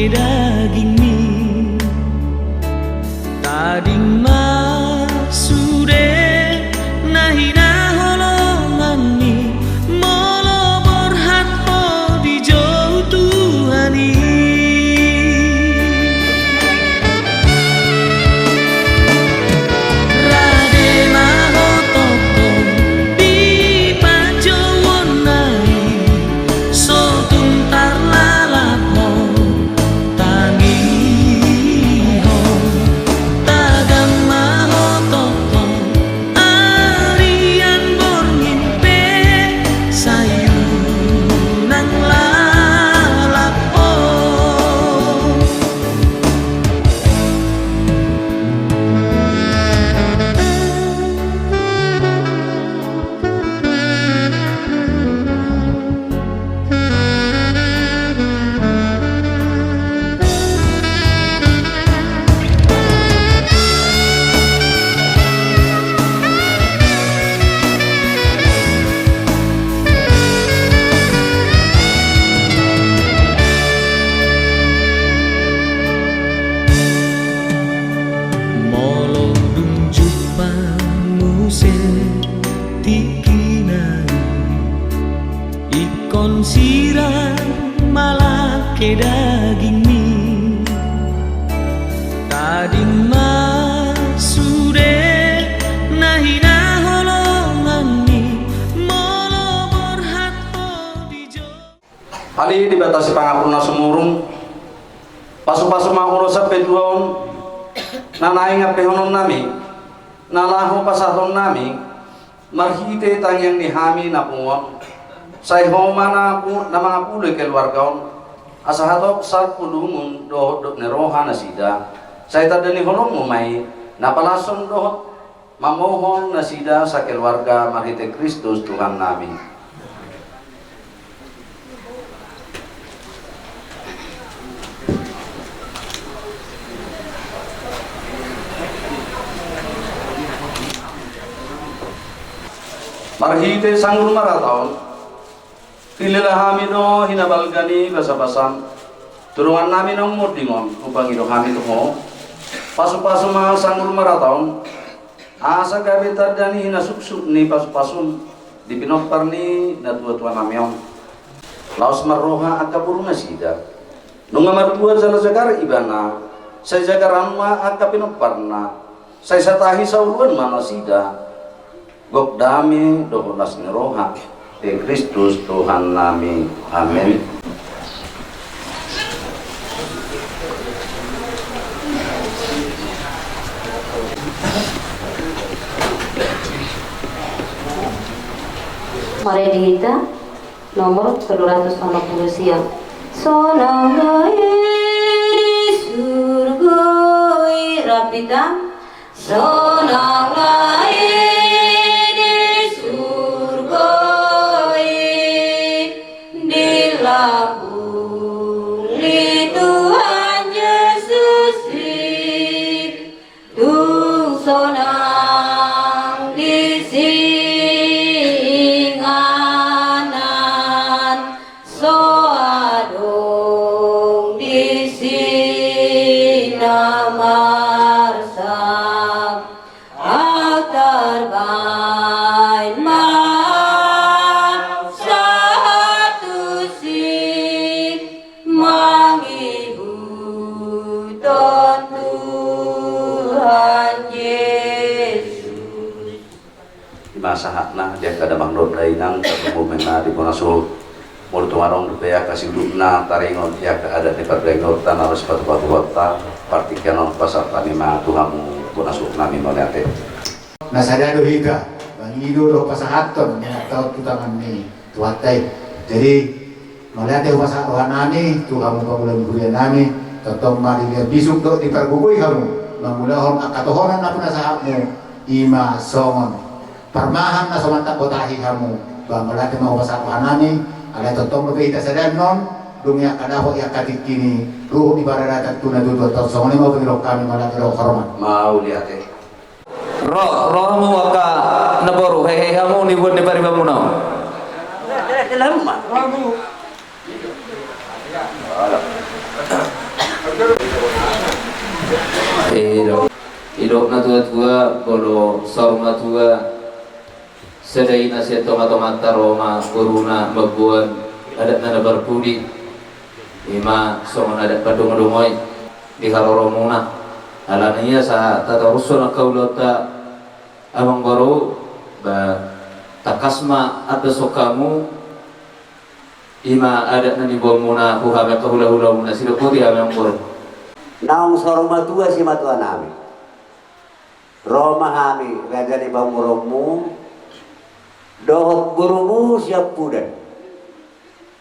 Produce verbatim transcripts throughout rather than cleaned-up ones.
dagingmi. Tading ma sude na hinaholonganmi, molo borhat ho dijou Tuhan i. Rade ma ho tongtong di pajouonna i, so tung tarlalap ho tangihon. Tagam ma ho tongtong arian borngin pe, sai unang lalap ho. Molo dung jumpa muse tingki na i, ingkon sirang ma lae dagingmi. Tading ma sude na hinaholonganmi, molo borhat ho dijou. Ale Debata sipangampun na sumurung, pasupasu ma ulos sampe tua on, na naeng ampehononnami, na laho pasahatonnami, marhite tangiang ni hami na pungu on, sai Ho ma na pu-, na mangapuloi keluarga on, asa hatop salpu lungun dohot dok ni roha nasida, sai tanda ni holongMu ma i, na palashon dohot mamohon nasida sakeluarga marhite Kristus Tuhannami. Marhite sanggur marata on, pilihlah hami do hinabalga ni basabasam. Tu dongannami naung monding on, hupangido hami tu Ho. Pasupasu ma sanggur marata on, asa gabe tanda ni hinasuksuk ni pasupasum di pinompar ni natuatuanami on. Laos marroha angka boru nasida. Nunga martua jala jagar ibana, sai jagaran ma angka pinomparna, sai satahi saoloan ma nasida. Gok dame dohot las ni roha di Kristus Tuhannami. Amen. Marende hita nomor tolu ratus onom pulu sia. Sonang lae di surgo i, rap hita. Sonang lae di surgo i, di lambung ni Tuhan Jesus i, tung sonang disi inganan. So adong disi na marsak, ahu tarbaen ma sahat tusi, mangihuthon Tuhan Jesus. Ima sahatna di angka damang dohot dainang, tarlumobi ma di bona suhut. Molo tung adong dope angka siudutna taringot di angka adat ni pardaingonta na ro sipatupa-tupanta, partingkian on pasahat hami ma tu hamu bona suhutnami, mauliate. Na sada do hita mangido dohot pasahathon ni angka on tu tangan ni Tuhanta i. Jadi, mauliate hupasahat rohanami tu hamu pangula ni hurianami, tongtong ma di liat bisuk dohot di pargogoi hamu mangulahon angka tohonan na pinasahatmu, ima songon parmahan na so mantap botahi hamu. Ba mauliate ma hupasahat rohanami, alai tongtong dope hita sadari on dung i angka dapot i angka tingki ni ruhut ni paradaton tu natuatua, songon i ma hupangidohon hami, mauliate dohot hormat. Mauliate. Ro, ro hamu angka naboru, hehe hamu niboan ni paribamuna on. Ro hamu. Idok, idok na tua-tua, molo saur matua, sada ina sian tonga-tonganta ro ma boruna mamboan adatna na parpudi. Ima songon adat padongodongo i di haroromuna. Alani i asa tatarushon angka ulaonta amangboru, ba tangkas ma andashon hamu. Ima adat na niboanmuna tu hami angka hulahulamuna, sidok boti hami amangboru. Naung saur matua simatuanami, ro ma hami raja ni pamoruonmu dohot borumu siampudan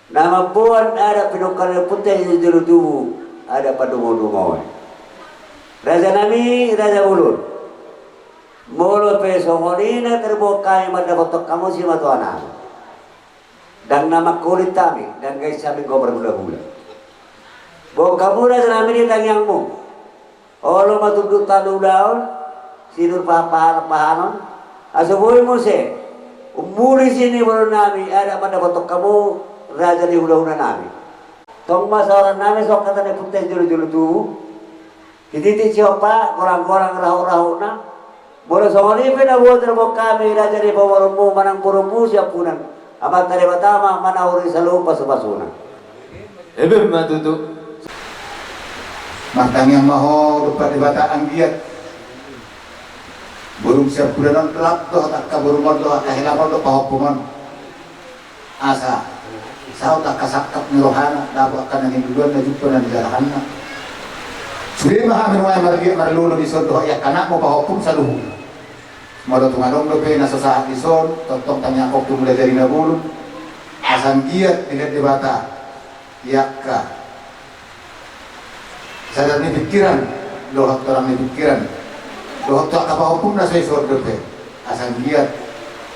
na mamboan adat pinungka ni ompunta i jolo tubu, adat padongodongo i. Rajanami raja bolon, molo pe songon i na tarboan hami mandapothon hamu simatuanami, ndang na mangkulit hami, ndang gais hami anggo marhulahula. Boan hamu rajanami di tangiangmu, olo ma tunduk tano ulaon, sinur paha-, paha-, pahanon, asa boi muse ummuli sini borunami adat mandapothon hamu raja ni hulahulanami. Tong ma saorannami songon hata ni ompunta i jolo-jolo tubu. Sititi sihompa, gorang-gorang rahut-rahutna. Molo songon i pe na boi tarboan hami raja ni pamoruonmu manang borumu siampudan, Amanta Debata ma manahuri saluhut pasupasuna. Ebe ma tutu. Martangiang ma ho dompak Debata anggiat borum siampudan on, lap dohot angka borum on dohot angka helam on dohot pahompum on. Asa saut angka sangkap ni rohana, dapot angka na niluluanna, jumpa na nilalahanna. Sude ma hami nuaeng marliat marlolo dison dohot i angka anakmu pahompum saluhutna. Molo tung adong dope na so sahat dison, tongtong tangiangkon tu Mulajadi Nabolon, asa anggiat dilehon Debata i angka sadar ni pikiran dohot torang ni pikiran dohot tu angka pahompum na so dison dope, asa anggiat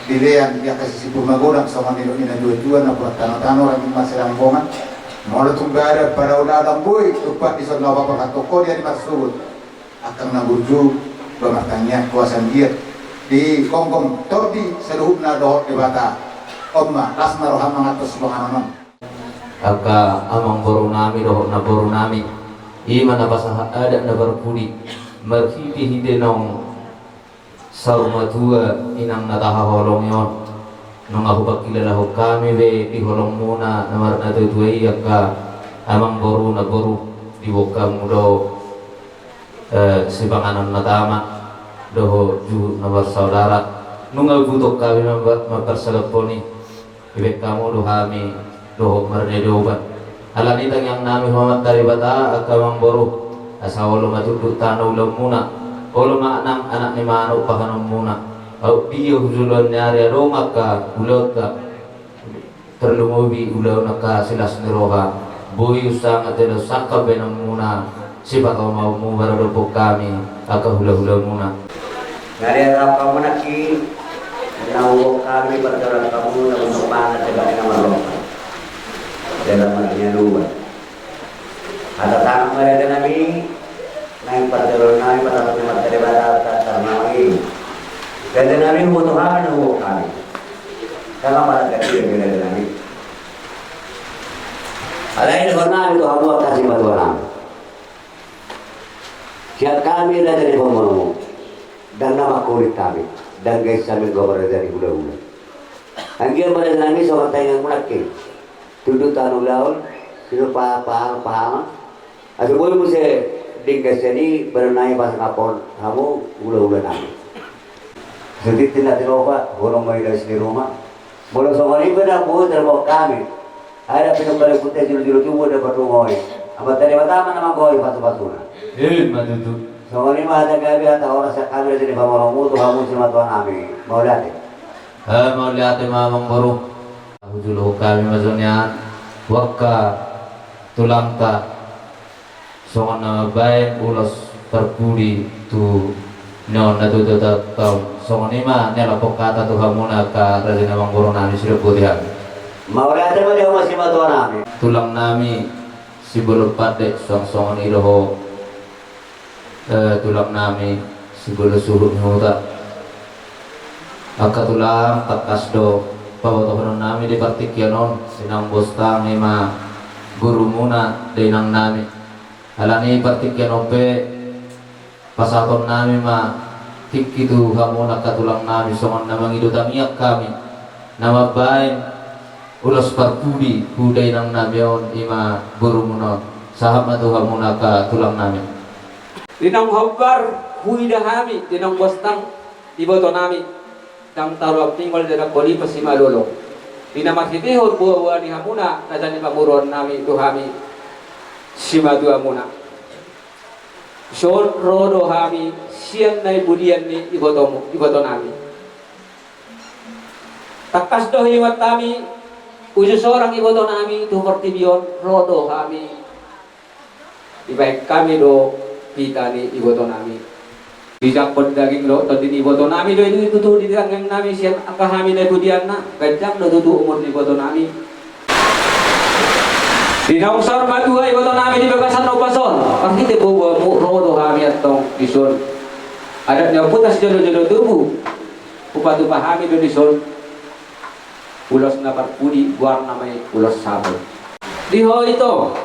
dilehon i angka sisimbur magodang songon nidok ni natuatua, napuran tanotano, rangging masa danggongan. Molo tung badan padaodao, ndang boi dompak dison na hupaborhathon ho di ari marsogot. Angkang na burju, ba martangiang ho asa anggiat digomgom tondi saluhutna dohot Debata. On ma, las ma roham mangantos panganon on. Angka amangborunami dohot namborunami, i ma na pasahat adat na parpudi marhitehite naung saur matua inang na tahaholongi on. Nunga hupangkilalahon hami be di holongmuna na marnatuatua i angka amangboru namboru, diboan hamu do eh, sipanganon na tama dohot juhut na marsaudara. Nunga hubutuhon hami mampa-, mamparsalamhon i, dibaen hamu do hami dohot marnidiopan. Alani i tangiangnami tu Amanta Debata, angka amangboru, asa olo ma tunduk tano ulaonmuna, olo ma nang anak ni manuk pahanonmuna. Aut dia tu joloan ni ari adong angka ulaonta tarlumobi ulaon angka silas ni roha, boi unsang atau sangkap baenonmuna, sipatomaonmu maradophon hami angka hulahulamuna. Na dihatahon hamu nangkin, na huboan hami parjolo hamu na manang na tebak na marlompan, dalam artinya luar. Hata tangan ma rajanami, naeng parjolo nami pasahat ni Amanta Debata, tartarnawi. Rajanami, huboto hami na huboto hami. Sanga pasahat hami rajanami. Alai dohonon nami tu hamu angka simatuanami. Sian hami raja ni pamoruonmu, ndang na mangkulit hami, ndang gais hami anggo marraja ni hulahula. Anggiat ma rajanami songon tangiangmu nangkin. Tunduk tano ulaon, sinur pa-, pa-, pahaman. Asa boi muse denggan sian i baru nai pasangaphon hamu hulahula nami. Sititi na tinopa, holong ma i dais ni ruma. Molo songon i pe na boi tarboan hami. Adat pinungka ni ompunta i jolo-jolo tubu, adat padongodongo i. Amanta Debata ma na manggohi pasupasuna. Ima tutu. Songon i ma hata gabe hata horas sian hami raja ni pamoruonmu tu hamu simatuanami. Mauliate. Eh, mauliate ma amangboru. Hujolo hami ma songon i an, tu angka tulangta, songon na mambaen ulos parpudi tu na on na tutu ta-, taon. Songon i ma na laho hata tu hamuna angka raja ni amangboru nami, sidok boti hami. Mauliate ma di hamu simatua nami. Tulang nami, sibolon pande, suang songon i do ho. Eh, tulang nami, sibolon suhut ni huta. Angka tulang, tangkas do pabotohonon nami di partingkian on, inang Bostang, ima gurumuna, da inang nami. Alani partingkian on pe pasahaton nami ma tingki tu hamu angka tulang nami songon na mangido tangiang hami na mambahen ulos parpudi tu dainang nami on, i ma borumuna on. Sahat ma tu hamu angka tulang nami. Di naung hombar huida hami, di naung bostang iboto nami, ndang taruap tinggal di anak bolipa simalolo. Di na marhitehon boaboa ni hamuna na jadi pamoruon nami tu hami simatuamuna. Dison ro do hami sian naipudian ni ibotomu, iboto nami. Tangkas do hiuat hami, uju sorang iboto nami tu portibi on ro do hami. Dibahen hami do hita ni iboto nami. Dijangkon daging dohot tondi ni iboto nami do i tutu di tangiang nami sian angka hami naipudianna, ganjang do tutu umur ni iboto nami. Di naung saur matua iboto nami di bagasan ombas on, marhite boaboamu ro do hami antong dison. Adat ni ompunta sijolojolo tubu, hupatupa hami do dison ulos na parpudi, goarna ma i ulos saput. Di ho ito,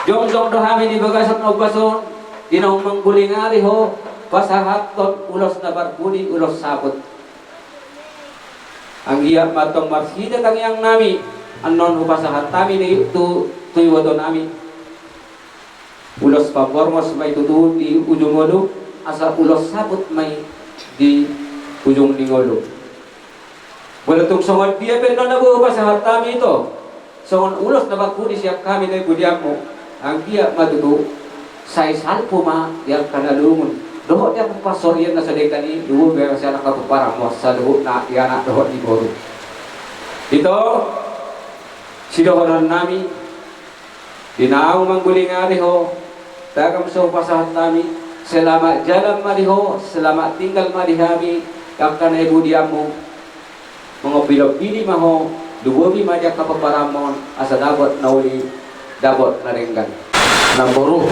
jongjong do hami di bagasan ombas on, di naung mangguling ari ho pasahathon ulos na parpudi, ulos saput. Anggiat ma antong marhite tangiang nami annon hupasahat hami di tu, tu iboto nami. Ulos pamborngos ma i tutu di ujung ngolu, asa ulos saput ma i di ujung ni ngolu. Molo tung songon dia pe annon na boi hupasahat hami ito songon ulos na parpudi sian hami naipudianmu, anggiat ma tutu sai salpu ma di angka na lungun dohot di angka parsorian na so denggan i, lumobi ma sian angka pomparanmu saluhutna di anak dohot di boru. Ito, sidohonon nami, di naung mangguling ari ho, tagam so hupasahat hami, selamat jalan ma di ho, selamat tinggal ma di hami, angka naipudianmu. Mangombilo-bili ma ho, lumobi ma di angka pomparanmu on, asa dapot na uli, dapot na denggan. Namboru,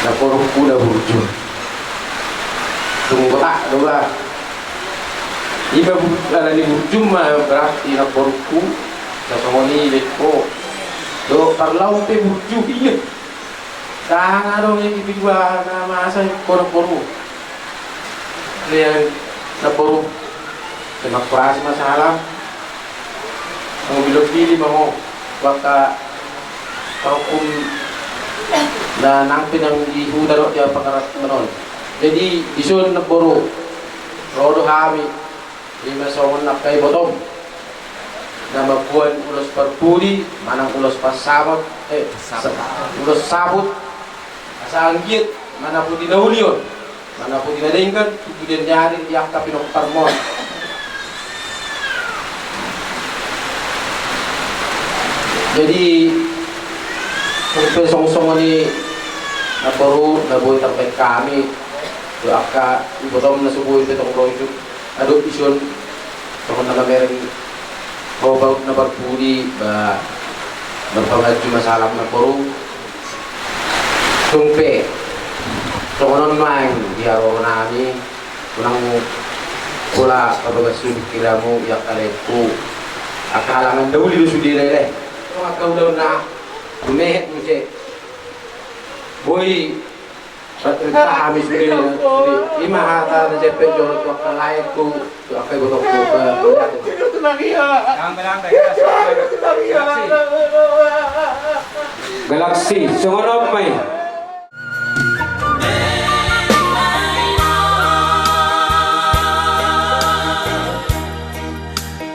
namboru, uda burju. Tung botak do ba. Iba bu-, ala ni burju ma berarti namboruku. Sasongon i do ho. Do parlaum pe burju, iya. Sanga do i di dua na masa i, namboru. Iya, namboru. Terima kasih masalah. Mangombilo-bili ma ho, angka parhukum na nang pe nang di huta dohot di pangarapan on. Jadi dison namboru, ro do hami, i ma songon angka ibotom na mamboan ulos parpudi manang ulos parsamot, eh, sa-, ulos saput. Asa anggiat manapudi na uli on, manapudi na denggan tu sude ni ari di angka pinomparmon. Jadi, tung pe songon-songon i namboru na boi tarbaen hami tu angka ibotom na so boi pe tong ro i tu. Adong dison, songon na mamereng ho baut na parpudi, ba, marpamanju ma salam namboru. Tung pe, songon on ma i di haroro nami, unang pola pabagas sude pikiranmu, i angka laengku. Angka halangan na uli do sude lae, lae. Tong angka ulaon na, mehet muse. Boi, Patrista hami sude, sude. I ma hata na jempek jolo tu angka laengku, tu angka ibotongku. Galaksi, songon on ma i.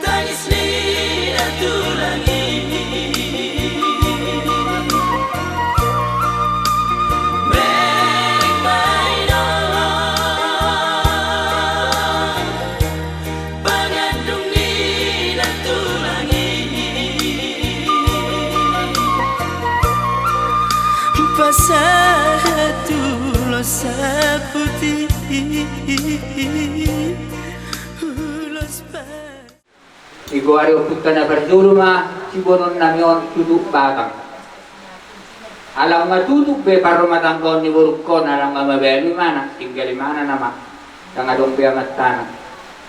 Tangis ni na tulang i. Mereng ma i dohot pangandung ni na tulang i. Pasahat ulos saput i. Ulos pa- Digoari ompunta na parjolo ma siboanon nami on Tutuk Batang. Ala nga tutuk be parrumatanggaon ni borungkon, ala nga mabalu imana, tinggal imana nama, ndang adong be amantana.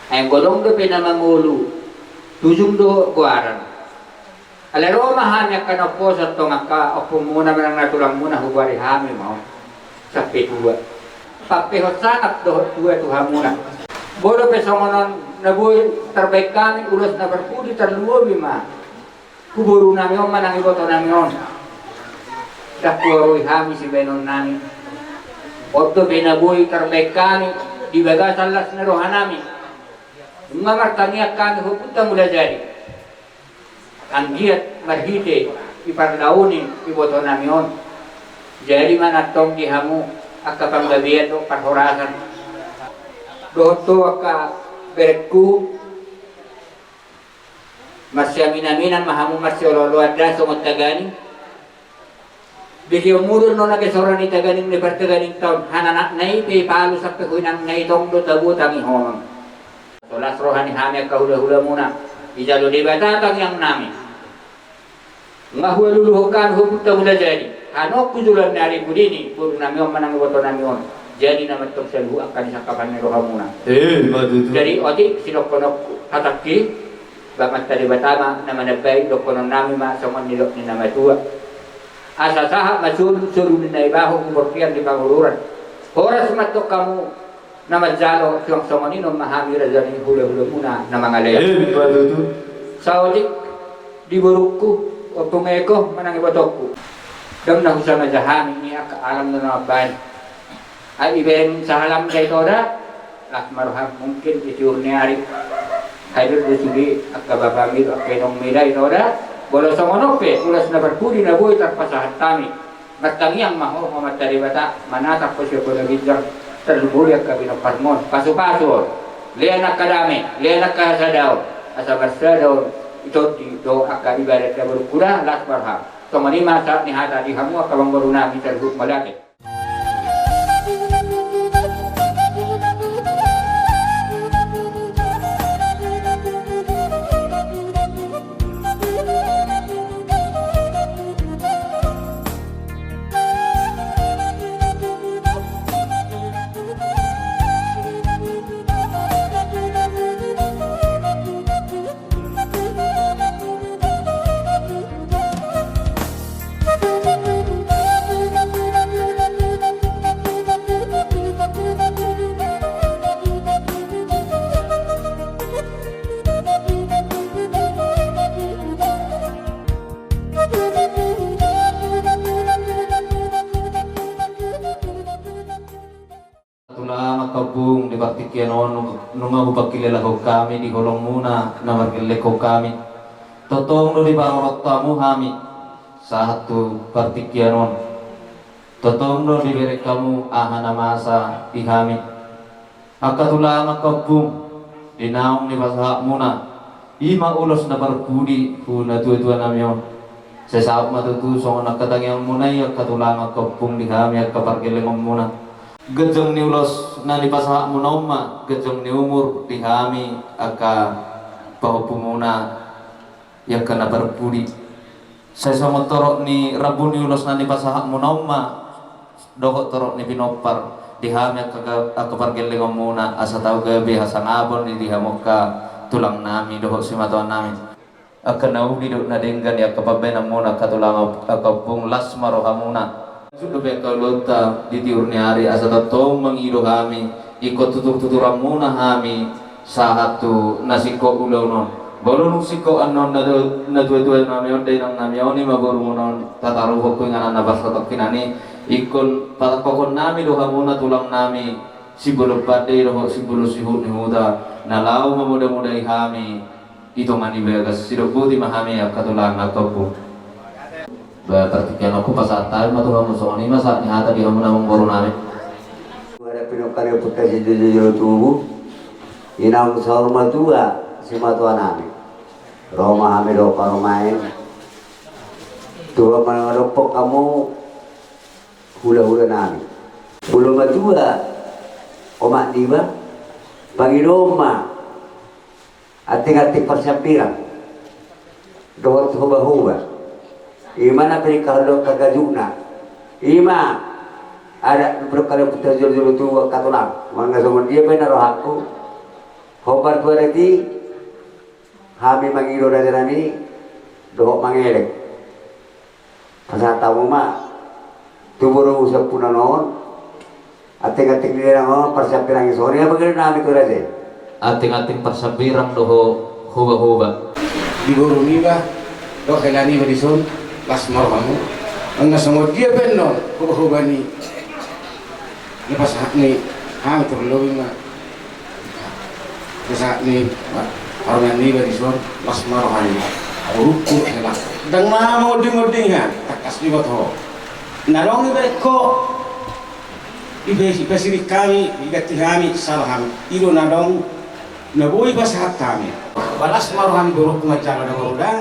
Ai anggo adong dope na mangolu, tujung do goaran. Alai ro ma hami angka na umposo tong angka ompungmuna manang na tulangmuna, huboari hami ma on sampe tua. Pampehon sangap dohot tua tu hamuna. Molo pe songon on na boi tarbaen hami ulos na parpudi, tarlumobi ma tu borunami on manang ibotonami on. Ndang huarui hami sibaenonnami. On dope na boi tarbaen hami di bagasan las ni rohanami. Nunga martangiang hami, Ompunta Mulajadi, anggiat marhite diparlaoni ibotonami on, jadi ma antong di hamu angka panggabean dohot parhorasan. Dohot tu angka berengku, marsiaminaminan ma hamu, marsiolooloan da songon taganing. Bege on mudor non na gesoran ni taganing ni partaganing taon, hananakna i pe ipalus sampe hu inangna i, tong do tabo tangihonon. So las roha ni hami angka hulahulamuna, dijalo Debata tangiangnami. Nga hualuluhon hami, Ompunta Mulajadi, annon tu joloan ni ari pudi ni borunami on manang ibotonami on, jadi nama antong saluhut angka ni sangkapan ni rohamuna. Eh, ima tutu. Jadi otik sidohononku, hatangki, ba Amanta Debata ma na manambai, dohononnami ma songon nidok ni na matua. Asa sahat ma solu, solu ni na ibaho, tu bortian di pangururan. Horas ma antong hamu na manjalo, suang songon i non ma hami raja ni hulahulamuna na mangalean. Eh, ima tutu. Saotik di borungku, Ompung Eko manang ibotongku. Dang na husamaja hami, ni angka alam do na mambaen. Ai ibereng sahalam da ito da, las ma roham, mungkin di tiur ni ari. Hadir do sude angka bapami dohot angka inongmi da ito da. Molo songon on pe ulos na parpudi na boi tarpasahat hami, martangiang ma ho, ho Amanta Debata, manatap ho sian bona ginjang, tarlumobi angka pinomparmon, pasupasu on, lean angka dame, lean angka hasadaon, asa marsada on di tondi dohot angka ibadat na borungku da, las ma roham. Songon i ma sahat ni hata di hamu angka amangborunami saluhut, mauliate. Tulang angka ompung, di partingkian on nunga hupangkilelahon hami di holongmuna na margellenghon hami. Tongtong do diparorot hamu hami sahat tu partingkian on. Tongtong do dibereng hamu aha na masa di hami. Angka tulang angka ompung, di naung nipasahatmuna, i ma ulos na parpudi tu natuatuanami on. Sai saut ma tutu songon angka tangiangmuna i angka tulang angka ompung di hami angka pargellengonmuna. Ganjang ni ulos na nipasahatmuna on ma ganjang ni umur di hami angka pahompumuna i angka na parpudi. Sai songon torop ni rambu ni ulos na nipasahatmuna on ma dohot torop ni pinompar di hami angka, angka pargellengonmuna, asa tau gabe hasangapon di, di hamu angka tulangnami dohot simatuanami. Angka na uli dohot na denggan i angka pambaenanmuna angka tulang, angka ompung, las ma rohamuna. Sude pe angka ulaonta di tiur ni ari asa tongtong mangido hami, ingkon tuturtuturanmuna hami sahat tu na singkop ulaon on. Molo dung singkop annon na, natuatuanami on, dainangnami on, i ma borumuna on, tataruhon tu inganan na parsatongkinan i, ingkon patangkokhonnami do hamuna tulangnami, simbolo pande dohot simbolo sihut ni huta, na laho mamodamodai hami di tonga ni bagas. Sidok boti ma hami angka tulang angka ompung. Ba partingkian on hupasahat hami ma tu hamu, songon i ma sahat ni hata di hamu na amangborunami. Hadapi nangkin ni ompunta sijolojolo tubu, inang saur matua simatuanami. Ro ma hami dohot parumaen tu hamu mangadophon hamu hulahulanami. Molo matua omak niba, pangidoon ma antinganting parsiampiran dohot hobahoba. I ma na piningkahon dohot hagajutna. I ma adat ni pudok kalian putar jolo-jolo tu angka tulang. Manang na songon dia pe na rohangku, hombar tu adat i, hami mangido rajanami, dohot mangelek. Pasahat hamu ma tu boru siampudan on. Anting-anting ni dainang on, parsambirang i songon i ma panggilan nami tu raja i. Anting-anting parsambirang dohot hoba-hoba. Di boru niba dohot hela niba dison, las ma rohamu. Nunga songon dia pe annon hoba-hoba ni na pasahat ni hami, terlebih ma pasahat ni parumaen niba dison, las ma roha ni borungku, hela. Ndang na monding-monding, tangkas diboto ho. Na adong iba ingkon dipasirik hami, diganti hami, sala hami. I do na adong na boi pasahat hami. Las ma roha ni borungku manjalo na maruda.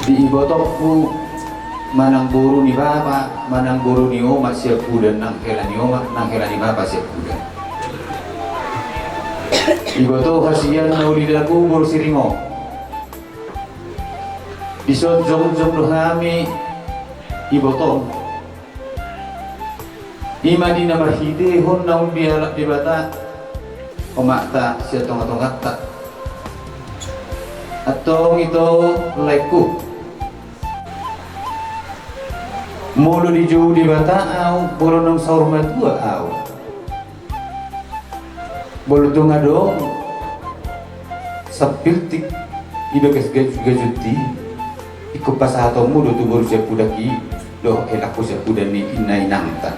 Di ibotongku manang boru ni bapa, manang boru ni omak siampudan, nang hela ni omak, nang hela ni bapa siampudan. Iboto hasian na uli daku boru Siringo. Dison jongjong do hami ibotom. I ma di na marhitehon na umbalga Debata omakta sian tonga-tonganta. Antong ito laengku, molo dijou Debata au, molo naung saur matua au, molo tung adong sampiltik di bagas gaju-gajunti, ingkon pasahatonmu do tu boru siampudangki dohot helangku siampudan ni inna inangta.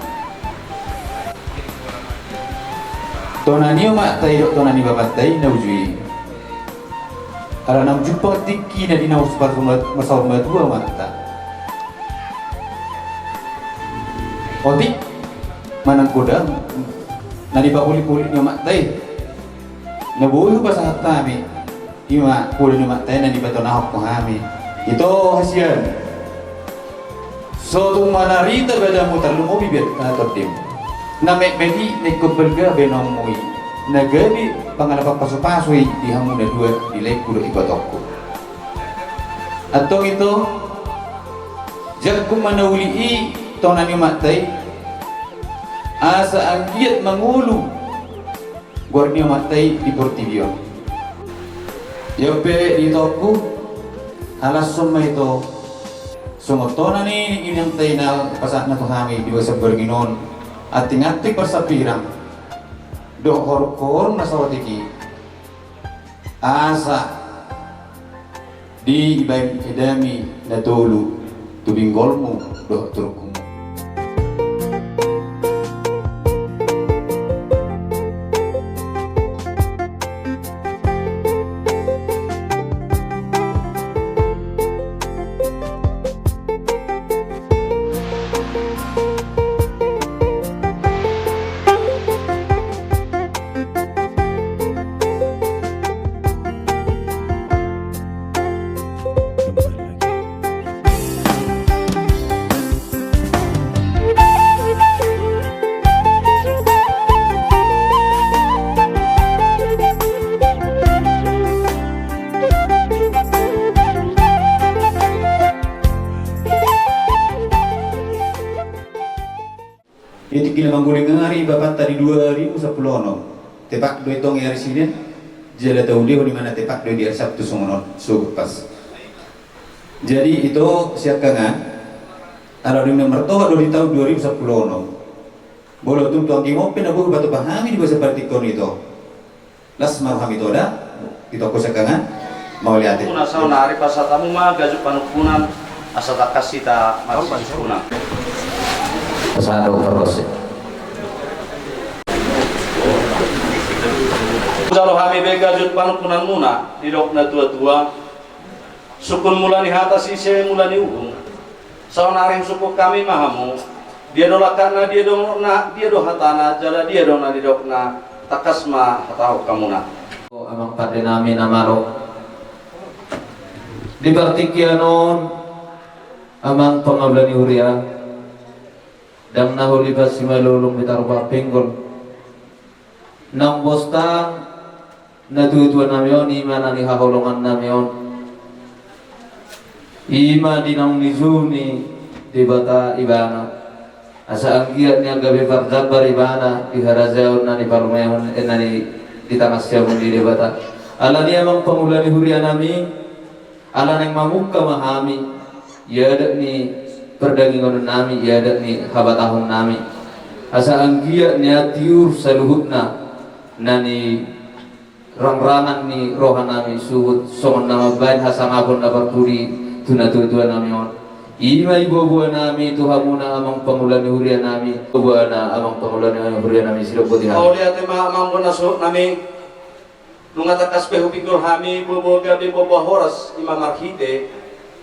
Tona ni omakta i dohot tona ni bapanta i na uju i. Ala naung jumpang tingkina di naung saur matua omakta. Otik manang godang na dipahulik-hulik ni omakta i, na boi hupasahat hami, i ma poda ni omakta i na dipatonahon hami. Ito hasian, so tung manarita badanmu, tarlumobi be tondimmu. Na metmet i na ingkon balga baenonmu i, na gabe pangalapan pasu-pasu i di hamu na dua, di laengku dohot ibotongku. Antong ito, jangkon ma na uli i tona ni omakta i, asa anggiat mangolu goar ni omakta i di portibi on. Ia pe di itongku, halashon ma ito songon tona ni inangta i na pasahatna tu hami di bagasan borngin on, anting-anting parsambirang dohot horong-horong na saotik i, asa dibaen edami na tolu tu binggolmu dohot turungkumu. Di tingki na mangguling ari bapanta di dua ribu sampulu onom, tepat do i tong i ari Sinen, Jala taulihon i ma na tepat do di ari Sabtu songon on, sogot pas. Jadi ito siangkangan, ala dung na martohap do di taon dua ribu sampulu onom. Molo tung tu anggi on pe na boi hupatupa hami di bagasan partingkian on ito. Las ma rohami ito da, ito angka siangkangan, mauliate. Muna saonari pasahat hamu ma gajut panungkunan, asa tangkas hita marsiungkunan. Pasahat do pargonsi. Jalo hami be gajut panungkunan muna, didok na tua-tua. Sungkun mula ni hata, sise mula ni uhum. Saonari husungkun hami ma hamu. Dia do langkatna, dia do ngoluna, dia do hatana, jala dia do na nidokna, tangkas ma hatahon hamuna. O amang pande nami na malo. Di partingkian on, amang pangula ni huria, ndang na holipat simalolong di tarupak pinggol. Naung bostang na tua-tua nami on, i ma na nihaholongan nami on. I ma di naung nijou ni Debata ibana. Asa anggiat nian gabe parjambar ibana di harajaon na niparumaen, eh, na ni, di tangan siamun ni Debata. Alani amang pangula ni huria nami, ala naeng mamungka ma hami, i adat ni pardagingon nami, i adat ni habatahon nami. Asa anggiat nian tiur saluhutna, na nirangrangan ni roha nami suhut, songon na mambahen hasangapon na parpudi tu na tua-tua nami on. I ma iboan-boan nami tu hamuna amang pangula ni huria nami, iboan-boan na amang pangula ni huria nami, sidok boti hami. Mauliate ma amang bona suhut nami. Nunga tangkas pe hupinggol hami bobo gabe bobo horas, i ma marhite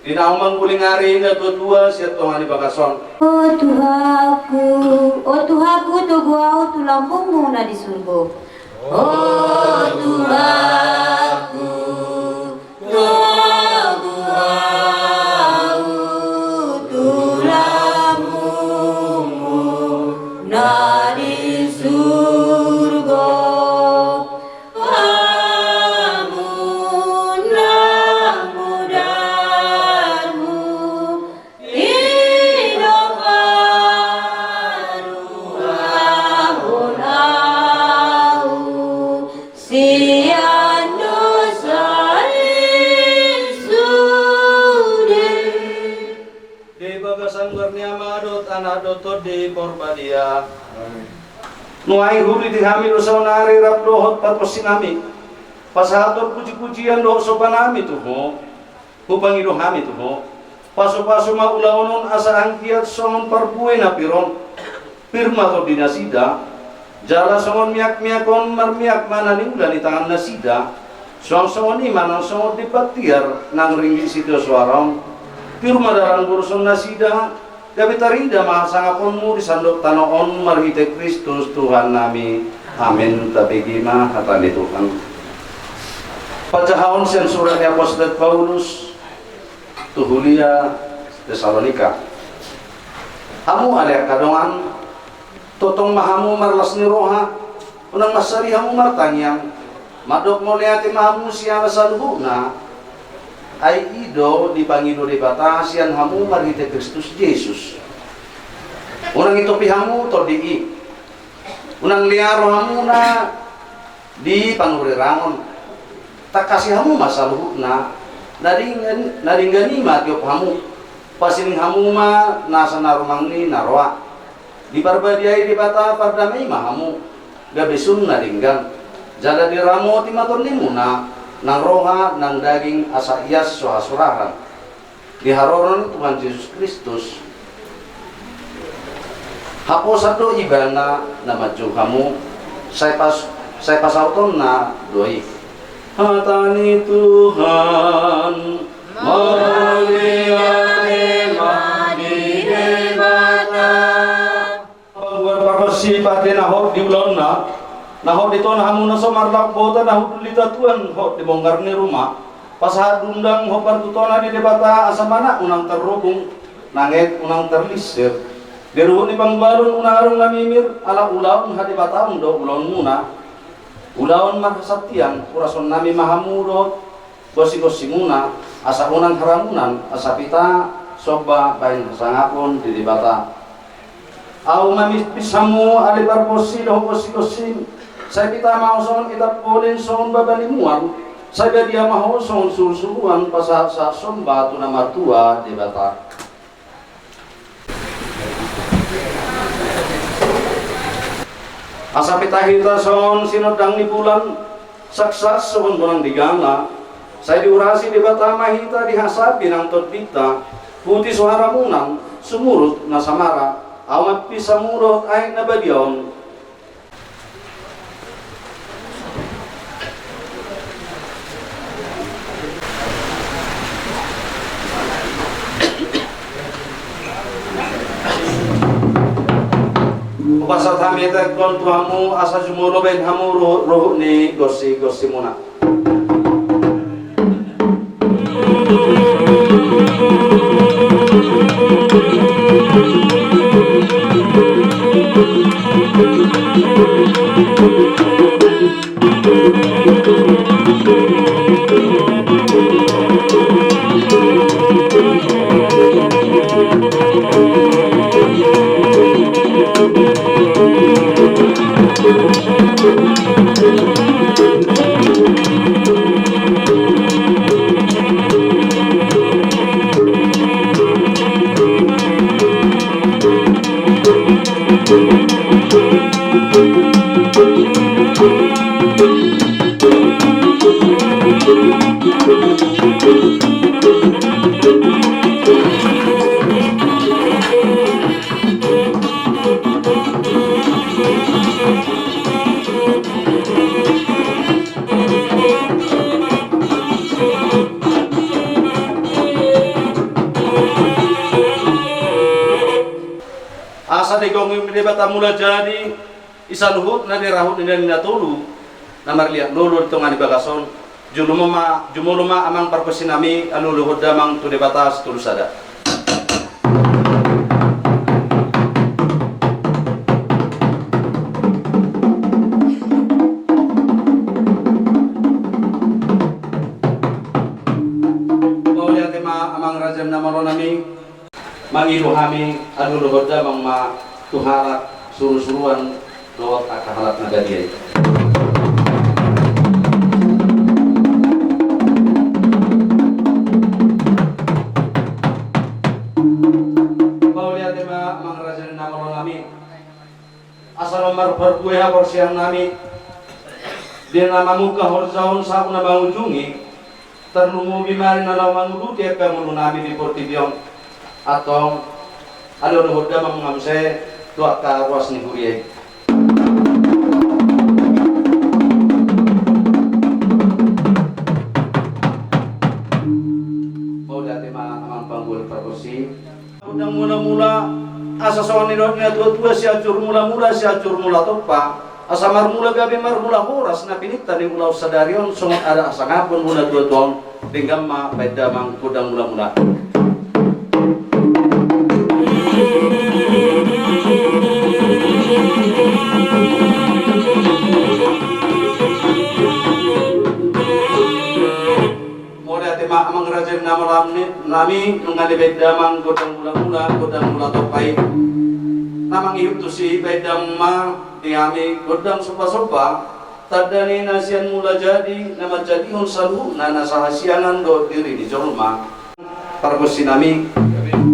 di naung mangguling ari na tua-tua sian tonga ni bagas on. O Tuhanku, o Tuhanku, togu ahu tu lambungmu na di surgo. O Tuhanku, togu ahu tu lambungmu na di surgo. Hamu na mudarmu, i do paruahon ahu sian dosa i sude. Di bagasan goar ni Ama dohot Anak dohot Tondi Porbadia. Amin. Nuaeng huuliti hami do saonari rap dohot pargonsi nami, pasahathon puji-pujian dohot somba nami tu Ho. Hupangido hami tu Ho, pasu-pasu ma ulaon on asa anggiat songon parbue na pir on, pir ma tondi nasida, jala songon miak-miak on marmiak ma na niula ni tangan nasida, suang songon i ma nang songon demban tiar nang ringgit sitio soara on. Pir ma dalan boruson nasida, gabe tarida ma hasangaponmu di sandok tano on marhite Kristus Tuhan nami. Amin. Tabege ma hata ni Tuhan. Pajahaon sian surat ni apostel Paulus tu huria Tesalonika. Hamu ale angka dongan, tongtong ma hamu marlas ni roha, unang mansadi hamu martangiang, mandok mauliate ma hamu sian saluhutna, ai i do dipangido Debata sian hamu marhite Kristus Jesus. Unang itopi hamu tondi i. Unang liaro hamuna di panurirangon. Tangkasi hamu ma saluhutna, na denggan, na denggan i ma tiop hamu. Pasining hamu ma nasa na rumang ni na roa. Diparbadiai Debata pardame i ma hamu, gabe sun na denggan. Jala diramoti ma tondimuna, nang roha, nang daging, asa ias so hasurahan. Di haroro ni Tuhan Jesus Kristus. Haposan do Ibana na manjou hamu, sai pas, sai pasautonna do i. Hata ni Tuhan. Mauliate ma di Debata. Panggual pargonsi pande na hot di ulaonna, na hot di tona hamu na so marlaok bota na hudul di tatuan hot di bonggar ni ruma, pasahat undang hombar tu tona di Debata asa manang unang tarrubung, nanget unang tarlinsir. Di ruhut ni panggualon unang adong na mimir, ala ulaon hadebataon do ulaonmuna. Ulaon marhasantian, hurason nami ma hamu dohot gonsi-gonsimuna, asa unang haramunan, asa pita somba bahen hasangapon di Debata. Ahu mamispis hamu ale pargonsi dohot gonsi-gonsim, Sai pita ma ho songon itap bolin, songon baba ni muar. Sai badia ma ho songon surusuruan, pasahatsahat somba tu na martua Debata. Asa pita hita songon sinondang ni bulan, saksas songon bonang di gala. Sai diurasi Debata ma hita, dihasapi nang tondinta, puti suhara muna, sumurut na samara, ahu ma pisa murot aek na badia on. Hupasahat hami atekkon tu hamu asa jumolo baen hamu ruhut, ruhut ni gonsi, gonsimuna. Asa digomgom Debata Mulajadi i saluhutna di rahut ni Dani Na Tolu, na marliat lolo di tonga ni bagas on. Jumolo ma, jumolo ma amang pargonsi nami, alualuhon damang tu Debata Sitolu Sada. Mauliate ma amang raja na malo nami. Mangido hami, alualuhon damang ma tu halak surusuruan dohot angka halak na badia i. Mauliate ma amang raja na malo nami. Asa lam marparbue haporseaon nami di na mamungka horja on sahat na mangujungi, tarlumobi ma di na laho manguduti angka ngolu nami di portibi on. Antong, alualuhon damang ma muse tu angka ruas ni huria i. Mauliate ma amang panggual pargonsi. Gondang mulamula, asa songon nidok ni natuatua, Sianjur Mulamula, Sianjur Mula Tompa. Asa marmula gabe, marmula horas na pinangido ni ulaon sadari on, songon adat hasangapon ni natuatua on, denggan ma baen damang gondang mulamula. Mauliate ma amang raja na malo nami, nunga dibaen damang gondang mulamula, gondang mula tompa i. Na mangihut tusi, baen damang ma di hami gondang sombasomba, tanda ni na sian Mulajadi, na manjadihon saluhutna nasa hasiangan dohot diri ni jolma. Pargonsi nami,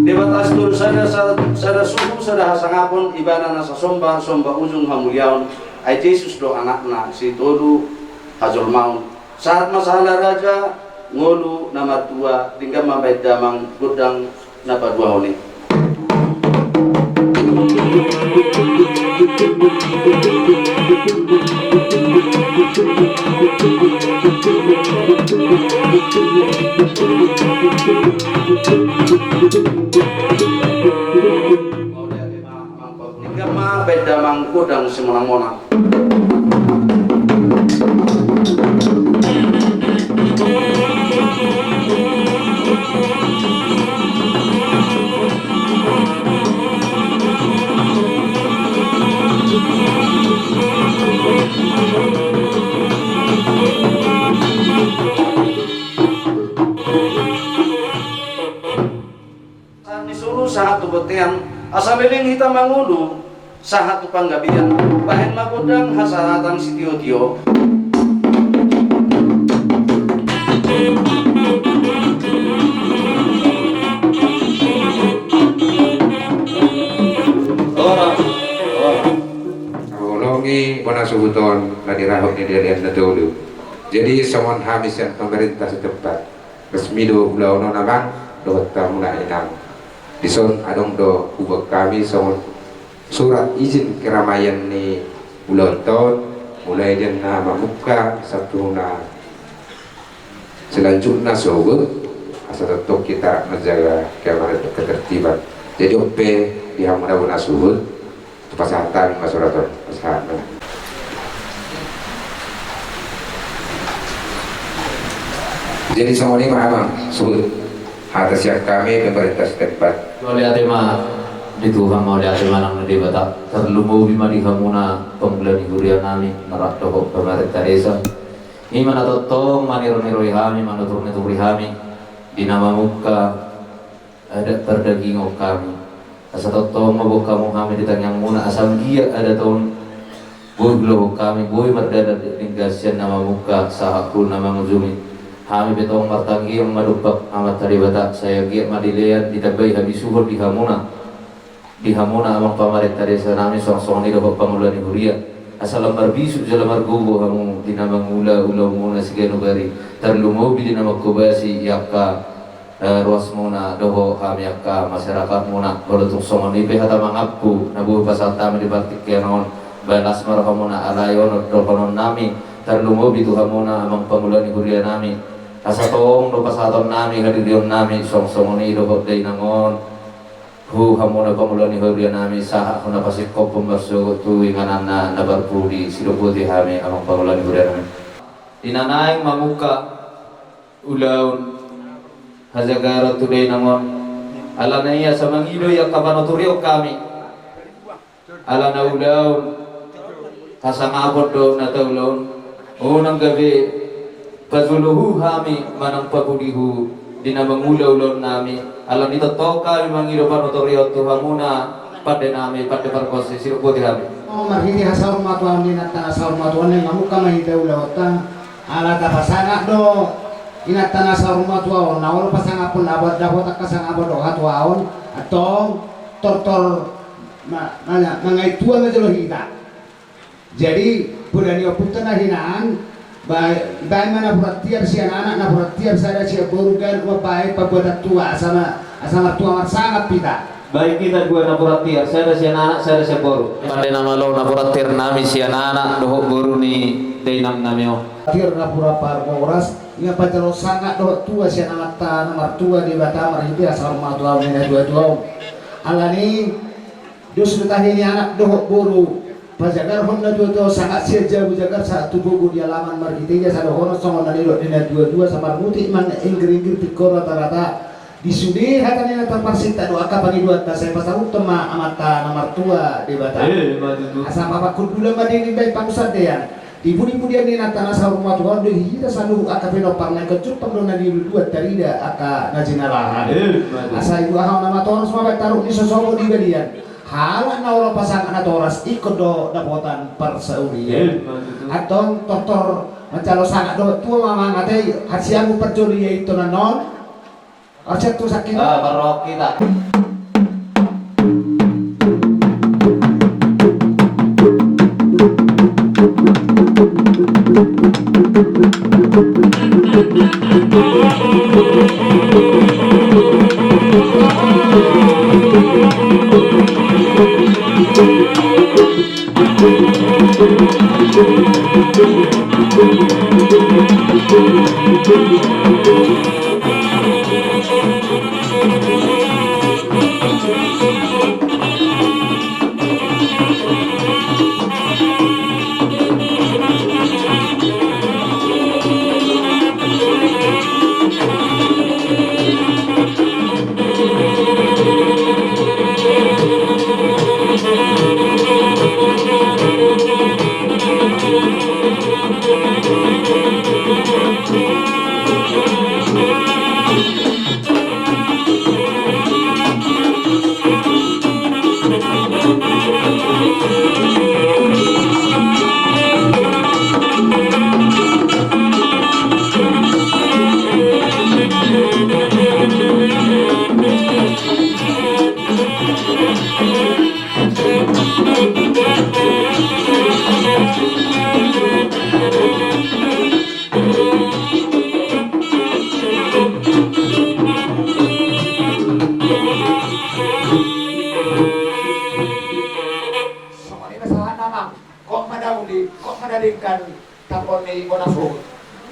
Debata Sitolu Sada, sa-, sada suhu, sada hasangapon, Ibana nasa somba, somba ujung hamuliaon, ai Jesus do Anakna, sitolu hajolmaon. Sahat ma sahala raja, ngolu na martua, denggan ma baen damang gondang na paduahon i. Denggan ma baen damang gondang simonangmonang. Sahat ni solu sahat tu bontean, asa leleng hita mangolu, Sahat tu panggabean, bahen ma gondang hasahatan sitiotio. Ora, ora. Holongi bona suhut on na dirahut ni dialian na tolu. Jadi songon hami sian pemerintah setempat, resmi do ulaon on amang dohot hamuna inang. Dison adong do hubuat hami songon surat izin keramaian ni ulaonta on, mulai di na mamungka sampe tu na selanjutna sogot, asa tongtong hita manjaga keamanan dan ketertiban. Jadi on pe di hamuna bona suhut, pasahat hami ma surat on, pasahat ma. Jadi songon i ma amang suhut hata sian hami pemerintah setempat. Mauliate ma di Tuhan, mauliate ma nang di Debata, tarlumobi ma di hamuna pangula ni huria nami, na rap dohot pemerintah desa. I ma na tongtong maniroi-niroi hami, manuturi-nuturi hami di na mamungka adat pardagingon hami. Asa tongtong ma boan hamu hami di tangiangmuna, asa anggiat adat on boi huulahon hami, boi mardalan denggan sian na mamungka sahat tu na mangujungi. Hami pe tong martangiang ma dompak Amanta Debata, sai anggiat ma dilean ditambai habisuhon di hamuna, di hamuna amang pamarenta desa nami, songon-songon i dohot pangula ni huria. Asa lam marbisuk jala margogo hamu di na mangula ulaonmuna siganup ari, tarlumobi di na manghobasi i angka eh, ruasmuna dohot hami angka masyarakatmuna. Molo tung songon i pe hata mangampu na boi pasahat hami di partingkian on, balas ma rohamuna, alai on do dohonon nami, tarlumobi tu hamuna amang pangula ni huria nami. Asa tong do pasahaton nami hadirion nami songon-songon i dohot dainang on tu hamuna pangula ni huria nami, sahat hona pasingkophon marsogot tu ingananna na parpudi, sidok boti hami amang pangula ni huria nami. Di na naeng mamungka ulaon hajagaron tu dainang on. Alana i asa mangido i angka panuturion hami. Alana ulaon hasangapon do na taulahon. Unang gabe pajolohu hami manang papudihu di na mangula ulaon nami. Alani tongtong hami mangido panuturion tu hamuna pande nami, pande pargonsi, sidok boti hami. O, marhite hasaurmatuaon ni inanta na saurmatua on, naeng mamungka ma hita ulaonta. Ala tapasangap do inanta na saurmatua on, na olo pasangaphon, dapot, dapot angka sangap do hatuaon, antong tortor ma-, ma-, mangaintua ma jolo hita. Jadi poda ni ompunta na hinan, ba-, baen ma napuran tiar sian anak, napuran tiar sada sian boru, ganup mambaen pambuatan tua, asa ma-, asa martua marsangap hita. Baen hita dua napuran tiar, sada sian anak, sada sian boru. Pande na malo napuran tiar nami sian anak dohot boru ni dainang nami on. Tiar napuran parboras, ingan panjalo sangap dohot tua sian Amanta na martua Debata marhite hasaurmatuaon ni natuatua on. Alani dos do tahe ni anak dohot boru, pajagarhon natuatua on sangap sian jabu jagar sahat tu bogu di alaman, marhite i asa dohonon songon na nidok ni natuatua, asa marmutik ma inggiringgir, tingkos ratarata. Di sude hata ni na tarparsinta do angka pangidoanta, sai pasahathon ma Amanta na martua Debata. Eh, ima tutu. Asa papanghundulan ma di na baen pangunsandean. Di pudipudian ni inanta na saurmatua on do hita saluhut angka pinompar na ingkon jumpang do na niluluan, tarida angka na jinalahan. Eh, ima tutu. Asa iboto hami na matoras ma baen tarup ni sosogo di balian. Halak na olo pasangap natoras ingkon do dapotan parsaulian. Eh, ima tutu. Antong tortor manjalo sangap dohot tua ma mangatai hasiamun parjolo i, intonan on. Arsian tu sakit. Ah, barok hita.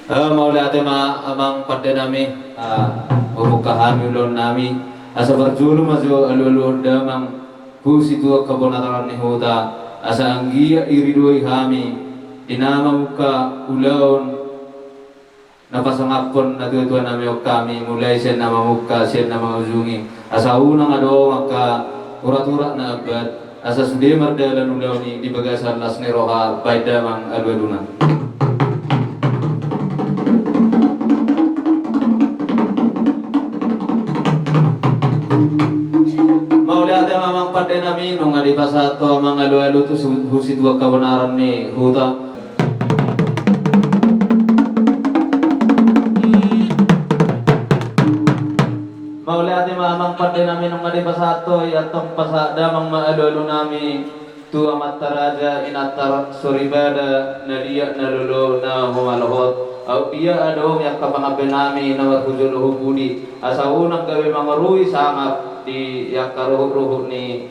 Ah, mauliate ma amang pande nami, ah, hubuka hami ulaon nami, asa parjolo ma jo alualuhon damang, tu situan kabonaran ni huta, asa anggiat diridoi hami, di na mamungka ulaon, na pasangaphon natuatua nami on hami, mulai sian na mamungka, sian na mangujungi, asa unang adong angka urat-urat na ambat, asa sude mardalan ulaon i di bagasan las ni roha, baen damang alualuna. Mauliate ma amang pande nami, nunga dipasahat ho amang alualu tu su-, tu situan kabonaran ni huta. Mauliate ma amang pande nami, nunga dipasahat ho i, antong pasahat damang ma alualu nami tu amanta raja, inanta soripada, na liat na lolo na humalohot. Aut dia adong i angka pangabbe nami na marhujolo hu pudi, asa unang gabe mangorui sangap di angka ruhut-ruhut ni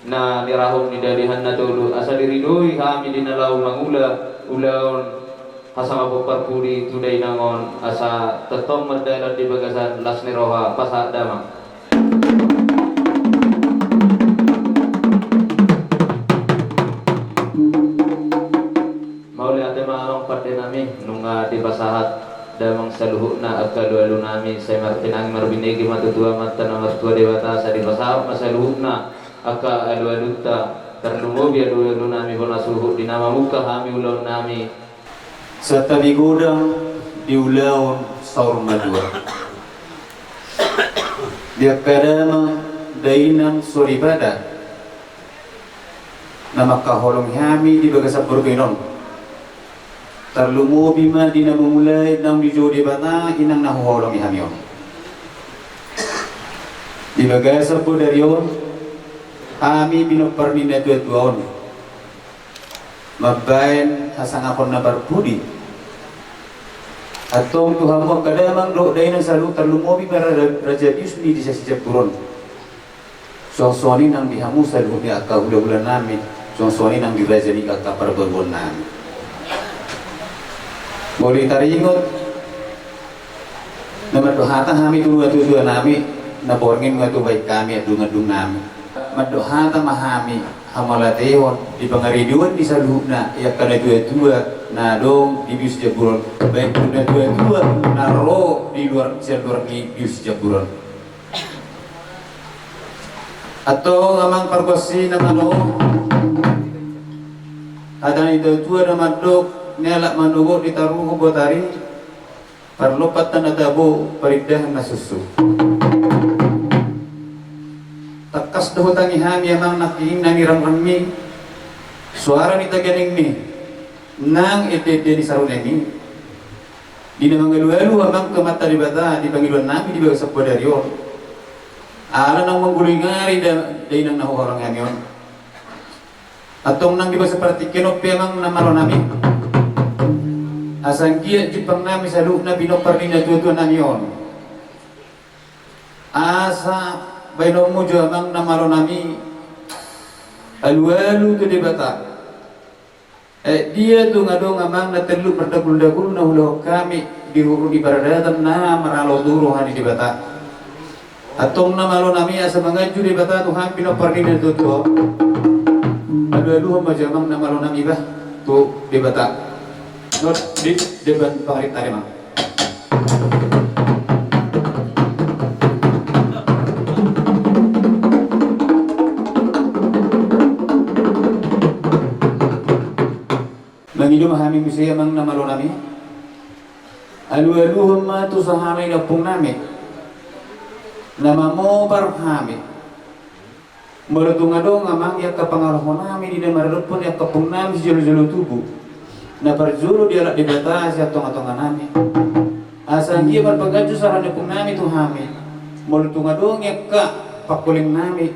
na nirahut ni dalihan na tolu, asa diridoi hami di na laho mangula ulaon hasangapon parpudi tu dainang on, asa tongtong mardalan di bagasan las ni roha, pasahat damang. Mauliate ma amang pande nami, nunga dipasahat damang saluhutna angka alualu nami, sai martinangi marbinege ma tu amanta na martua Debata, asa dipasahat ma saluhutna angka alualunta, tarlumobi alualu nami bona suhut, di na mamungka hami ulaon nami. Santabi godang di ulaon saur matua. Di angka damang dainang soripada na mangkaholongi hami di bagasan borngin on. Tarlumobi ma di na mamulai naung dijou Debata inang na huholongi hami on. Di bagasan bodari on, hami pinompar ni natuatua on mambaen hasangapon na parpudi. Antong tu hamu angka damang dohot dainang saluhut, tarlumobi ma ra-, raja bius ni desa Sijambur on. Songon i nang di hamu saluhut ni angka hulahula nami, songon i nang di raja ni angka parboruon nami. Molo taringot, na mandok hata hami tu natuatua nami, na borngin ma tu baen hami andungandung nami. Mandok hata ma hami, hamauliateon di pangaridioan ni saluhutna angka natuatua na adong di bius Sijambur on, baen tu natuatua na ro di luar, sian luar ni bius Sijambur on. Antong amang pargonsi na malo, hata ni natuatua na mandok, nialap manogot ditaruhon botari, parlompan na tabo, parindahan na susu. Tangkas do hutangi hami amang nangkining na nirangrangmi, soara ni taganingmi, nang endeende ni sarunemi. Di na mangalualu amang tu amanta Debata di pangidoan nami di bagasan bodari on. Ala naung manggulingari da-, dainang na huholongi hami on. Antong nang di bagasan partingkian on pe amang na malo nami, asa anggiat jumpang nami saluhutna pinompar ni natuatua nami on. Asa baenonmu jo amang na malo nami alualu tu Debata. Eh, dia tung adong amang na telluk mardaguldagul na huulahon hami di ruru ni paradatan na maralo tu roha ni Debata. Antong na malo nami, asa manganju Debata tu hami pinompar ni natuatua on. Alualuhon ma jo amang na malo nami bah tu Debata. Ngot di depan pangarit tadi mang. Mangido ma hami muse amang na malo nami. Alualuhon ma tu sahala ni ompung nami na mamopar hami. Molo tung adong amang i angka pangalaho nami di na maradophon i angka ompung nami sijolojolo tubu, na parjolo dialap Debata sian tongatonga nami. Asa anggiat marpanganju sahala ni ompung nami tu hami. Molo tung adong i angka pangkoling nami,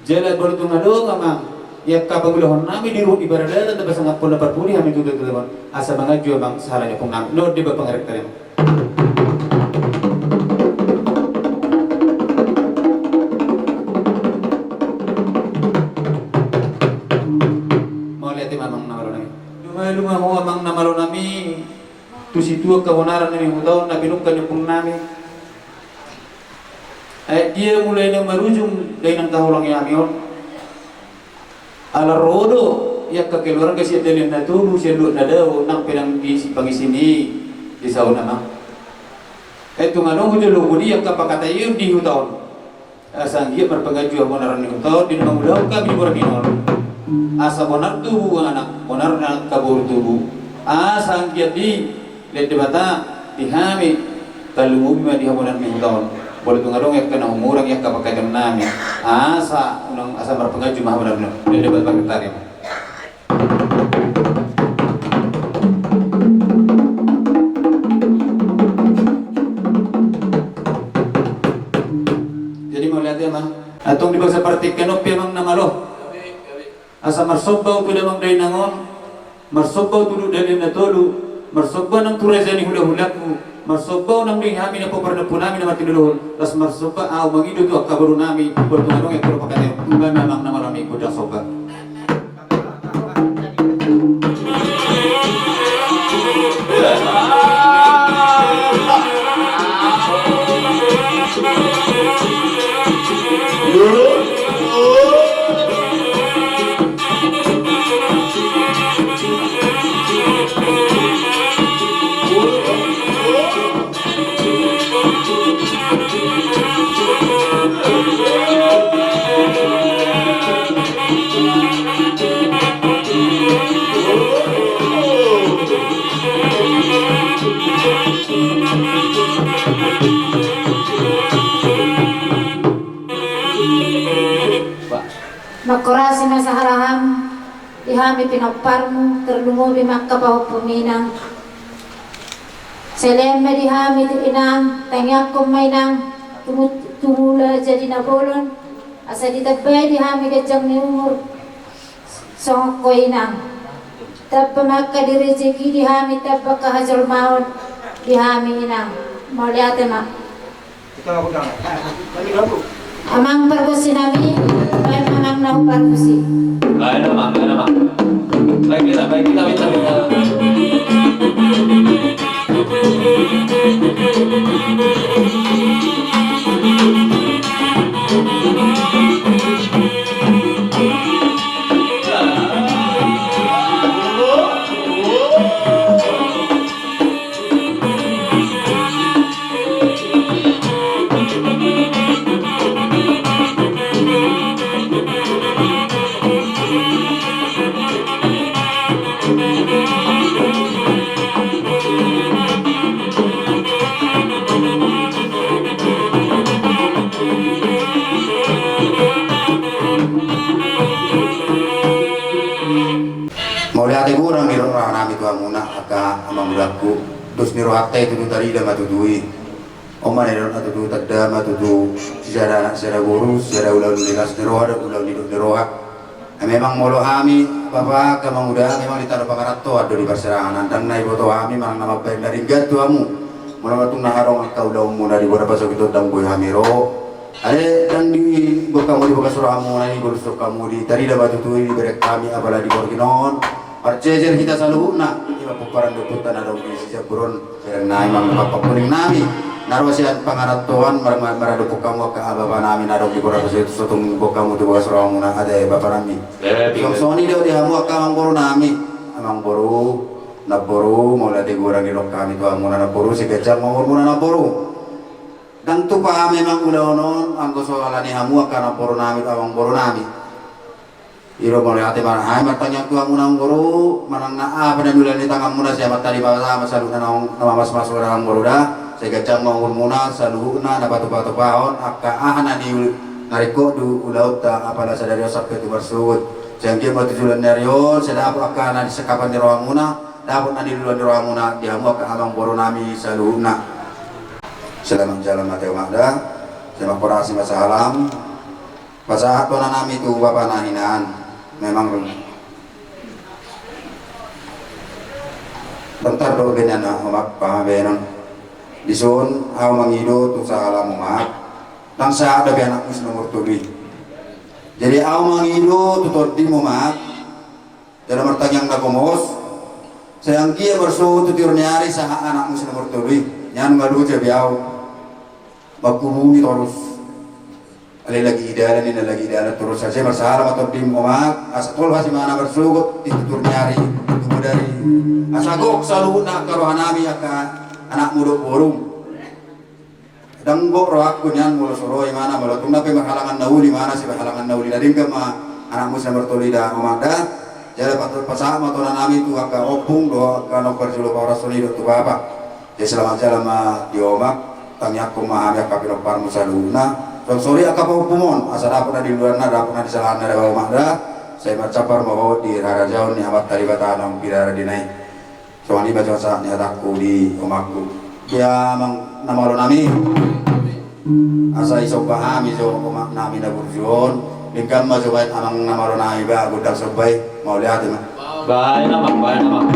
jala molo tung adong amang i angka pangulahon nami di ruhut ni paradatan na pasangaphon na parpudi hami tu tutu, asa manganju amang sahala ni ompung nami. Ngot di depan pangarit tadi mang. Mauliate ma amang na malo nami. Lumalu ma ho amang na malo nami. Situan kabonaran nami huta on na pinungka ni ompung nami. Ai dia mulai na marujung dainang tahulang i hami on. Ala ro do i angka keluarga sian Dalihan Na Tolu, sian Luat Na Dao, nang pe nang di si pangisi ni desa on amang. Ai tung adong hujolo hudi angka pakataion di huta on. Asa anggiat marpanganju habonaran ni huta on di na mangulahon hami di borngin on. Asa bonar tubu anak, bonar na angka boru tubu. Asa anggiat dilehon Debata di hami, tarlumobi ma di habonaran ni huta on. Molo tung adong i angka na humurang i angka pakataion nami. Asa unang, asa marpanganju ma habonaran ni huta on. Dilehon Debata ma. Jadi mauliate ma. Antong di bagasan partingkian on pe amang na malo. Asa marsomba au tu damang dainang on. Marsomba au tu Dalihan Na Tolu. Marsomba nang tu raja ni hulahulangku. Marsomba au nang di hami na pomparan ni ompu nami na martinodohon. Laos marsomba au mangido tu angka boru nami. Boru tu adong i angka pakataion. Umbahen amang na malo, hami godang somba. Mangkorasi ma sahalaham di hami pinomparmu, tarlumobi ma angka pahompu inang. Sai lean ma di hami tu inang, tangiangkon ma inang, tumu-, tumula jadi na bolon, asa ditambai di hami ganjang ni umur, songon ho inang. Tamba ma angka di rejeki di hami, tamba angka hajolmaon di hami inang. Mauliate ma. Amang pargonsi nami, baen amang na hupargonsi. Baen amang, baen amang. Baen kita, baen kita, minta, minta. Mauliate godang di roha nami tu hamuna, angka amang udangku. Dos ni rohanta i tutu tarida ma tutu i. On ma na nidok na tutu, tanda ma tutu, sisada anak, sisada boru, sisada ulaon ni las ni roha dohot ulaon ni dok ni roha. Ai memang molo hami bapa, angka amang uda, memang di tano pangarantoan do di parsirangan. Ndang na diboto hami manang na mambaen na denggan tu hamu. Molo tung na adong angka ulaonmuna di bona pasogit on, ndang boi hami ro. Alai ndang diboan hamu di bagas rohamuna i, molo so hamu di tarida ma tutu i, dibereng hami apala di borngin on. Marjejer hita saluhutna, i ma pomparan ni ompunta na adong di Sijaburon. Bereng nami, amang, amang pangkuling nami na ro sian pangarantoan, mar-, mar-, maradophon hamu angka bapa nami na adong di bona pasogit on, so tung boan hamu tu bagas rohamuna ate bapa nami. Eh, songon i do di hamu angka amang boru nami. Amang boru, namboru, mauliate godang didok hami tu hamuna namboru, sai ganjang ma umurmuna namboru. Ndang tupa hami amang ulaon on anggo so ala ni hamu angka namboru nami, amang boru nami. I do mauliate ma hami martangiang tu hamuna amang boru, manang na aha pe na niula ni tanganmuna, sai amanta Debata ma saluhutna na mamasumasu hamuna amang boru da, sai ganjang ma umurmuna saluhutna, na patupatupahon angka aha na ni, na ringkot di ulaonta apala sadari on sampe tu marsogot. Sai anggiat ma tu joloan ni ari on sai dapot angka na nisangkapan ni rohamuna, dapot na niluluan ni rohamuna di hamu angka amang boru nami saluhutna. Selamat jalan ma tio ma da, selamat operasi ma sahalam. Pasahat do na nami tu bapana hinan. Memang bentar do bene na omak pahabenon. Dison au mangido tu sahalam omak. Ndang sahat dope anakmu si nomor tolu i. Jadi au mangido tu tondim omak. Jala martangiang na gomos. Sai anggiat marsogot tu tiur ni ari sahat anakmu si nomor tolu i. Nian nga luja be au. Mangkubungi torus. Alai lagi i dalan, ninna lagi i dalan torus, asa marsahara ma tondim omak, asa tolhas ibana marsogot di tiur ni ari, tu bodari. Asa gok saluhutna angka rohanami angka anakmu dohot borum. Ndang gok rohangku nian molo so ro ibana, molo tung na pe marhalangan na uli ibana, sian halangan na uli na denggan ma anakmu si nomor tolu i da omak da. Jala pasahat ma tonanami tu angka ompung dohot angka na parjolo pahorason i dohot tu bapa. Jadi selamat jalan ma di omak, tangiangkon ma hami angka pinomparmu saluhutna. Songon i angka pahompumon, asa dapot na di luarna, dapot na di salahanna da omak da. Sai marcampar ma ho di harajaon ni Amanta Debata naung pinarade na i. Songon i ma sahat ni hatangku di omakku. Ia amang na malo nami. Asa disomba hami jo omak nami na burju on. Denggan ma jo baen amang na malo nami ba gondang somba i. Mauliate ma. Baen amang, baen amang.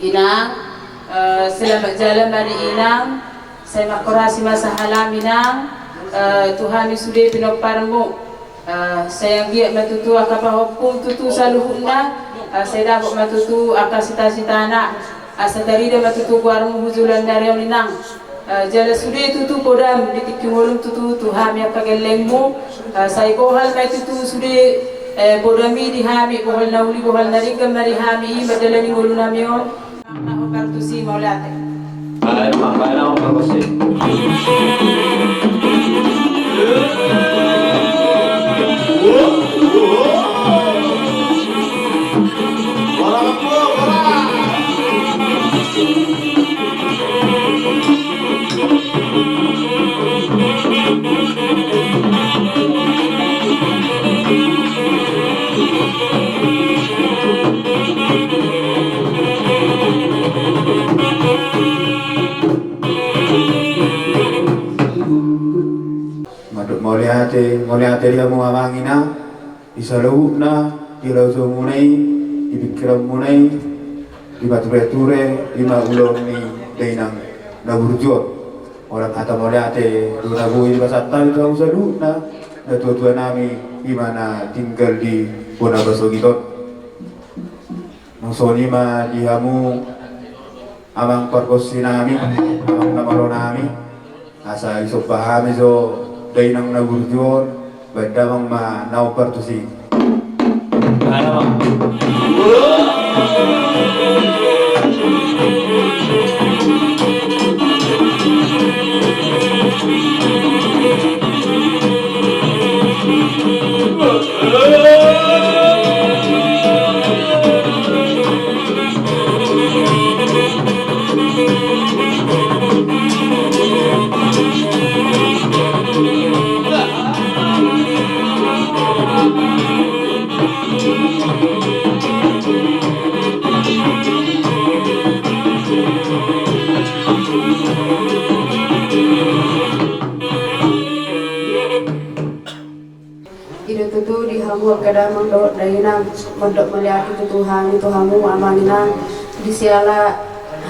Inang, eh, selamat jalan ma di inang. Sai mangkorasi ma sahalam inang, eh, tu hami sude pinomparmu. Eh, sai anggiat ma tutu angka pahompum tutu saluhutna, eh, sai dapot ma tutu angka sitasitana, asa tarida ma tutu goarmu tu joloan ni ari on inang. Eh, jala sude tutu podam di tingki ngolum tutu tu hami angka gellengmu. Eh, sai bohal ma i tutu sude, eh, podam i di hami, bohal na uli bohal na denggan ma di hami i mandalani ngolunami on. Nang na hombar tusi mauliate. Baen amang, baen amang pargonsi. Mandok mauliate, mauliate di hamu amang inang. Di saluhutna, di lojomuna i, di pingkiranmuna i, di ma tureture, di ma ulaon ni dainang na burju on. Holan hata mauliate do na boi dipasahat hami tu hamu saluhutna, natuatua nami, di ma na tinggal di bona pasogit on. Nang songon i ma di hamu amang pargonsi nami, amang na malo nami. Asa disomba hami jo dainang na burju on, baen damang ma na hombar tusi. I do tutu di hamu angka damang dohot dainang, mandok mauliate tutu hami tu hamu amang inang, di siala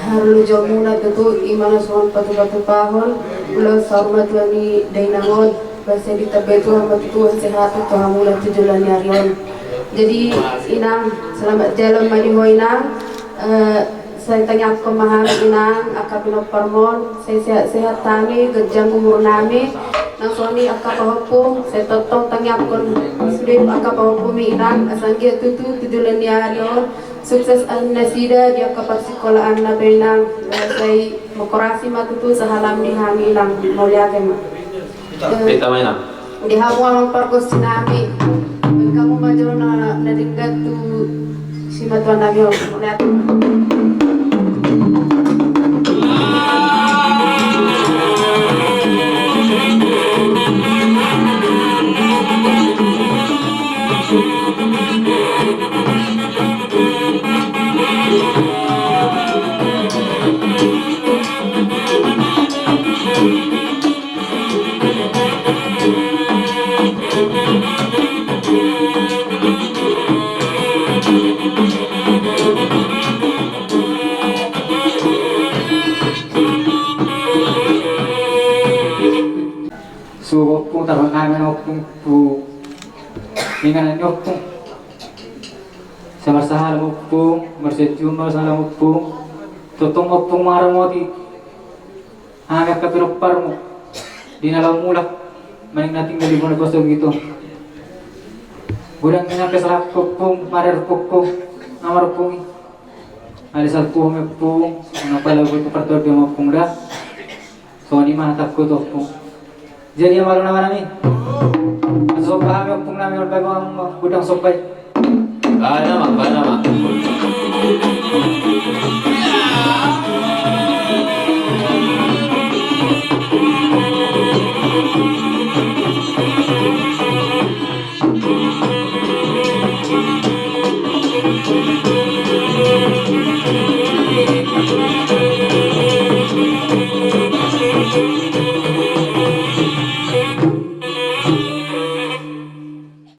harlojomuna tutu i ma na songon patupatupahon ulaon saur matua ni dainang on, asa ditambai Tuhan ma tutu hasehatan tu hamuna tu joloan ni ari on. Jadi inang, selamat jalan ma di ho inang. Eh, Sai tangiangkon ma hami inang angka pinomparmon, sai sehat-sehat hami, ganjang umurnami. Nang songon i angka pahompum, sai tongtong tangiangkon sude angka pahompum i inang, asa anggiat tutu tu joloan ni ari on sukses nasida di angka parsingkolaanna pe inang. Sai mangkorasi ma tutu sahalam di hami inang, mauliate ma. Hita ma inang. Di hamu amang pargonsi nami, baen hamu ma jo na denggan tu simatuan nami on. Mauliate. Sugo ompung, tarhon nami ompung tu inganan ni ompung. Samarsahala ompung, marsianjur ma sahala ompung. Tongtong ompung mangaramoti hami angka pinomparmu di na laho mulak, maning na tinggal di bona kosong i. Godang ni angka salahangku ompung, mararpungku na marpung i. Alai salpu hami ompung, na pala buat partondi ma ompung da. Songon i ma hatangku tu ompung. Jadi, amang nami, somba hami ompung nami, on bae ma godang somba i. Bahen, amang, bahen, amang.